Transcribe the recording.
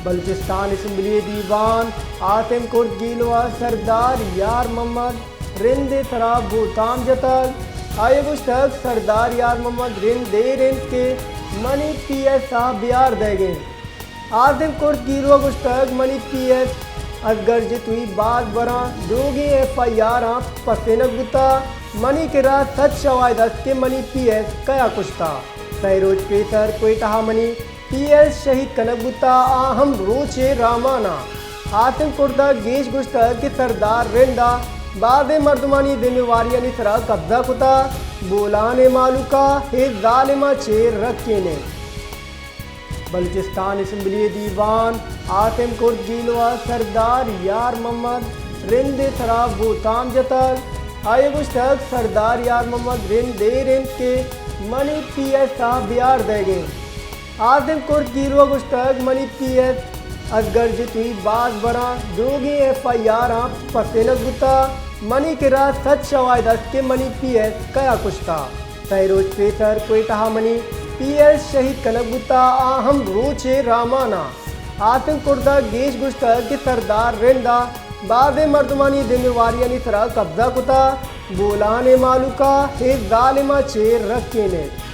بلوچستان اسمبلی ءِ دیوان، عاصم کرد گیلو ءَ سردار یار محمد رند ءِ سرا بھتام جتگ۔ آئی ءَ گوشتگ، سردار یار محمد رند دیر انت کہ منی پی ایس ءَ بیار دئیگ ءَ انت۔ عاصم کرد گیلو ءَ گوشتگ، منی پی ایس اصغر جتوئی باز براں دروگیں ایف آئی آراں پسینگ بوتگ۔ منی کرا سچ شواہد است کہ منی پی ایس کیا کشتگ۔ سئے روچ پیسر کوئٹہ ءَ منی پی ایس شہید کنگ بوتگ، آ ہم روچے رحمان ءَ۔ عاصم کرد ءَ گیش گوشتگ کہ سردار رند ءَ بازیں مردمانی ذمہ واریانی سرا قبضہ کتگ، بولان ءِ مہلوک ءَ اے ظالم ءَ چہ رکین انت۔ بلوچستان اسمبلی ءِ دیوان، عاصم کرد گیلو ءَ سردار یار محمد رند ءِ سرا بھتام جتگ۔ آئی ءَ گوشتگ، سردار یار محمد رند دیر انت کہ منی پی ایس ءَ بیار دئیگ ءَ انت۔ عاصم کرد گیلو ءَ گوشتگ، منی پی ایس اصغر جتوئی باز براں دروگیں ایف آئی آراں پسینگ بوتگ۔ منی کرا سچ شواہد است کہ منی پی ایس کیا کشتگ۔ سئے روچ پیسر کوئٹہ ءَ منی پی ایس شہید کنگ بوتگ، آ ہم روچے رحمان ءَ۔ عاصم کرد ءَ گیش گوشتگ کہ سردار رند ءَ بازیں مردمانی ذمہ واریانی سرا قبضہ کتگ، بولان ءِ مہلوک ءَ اے ظالم ءَ چہ رکین انت۔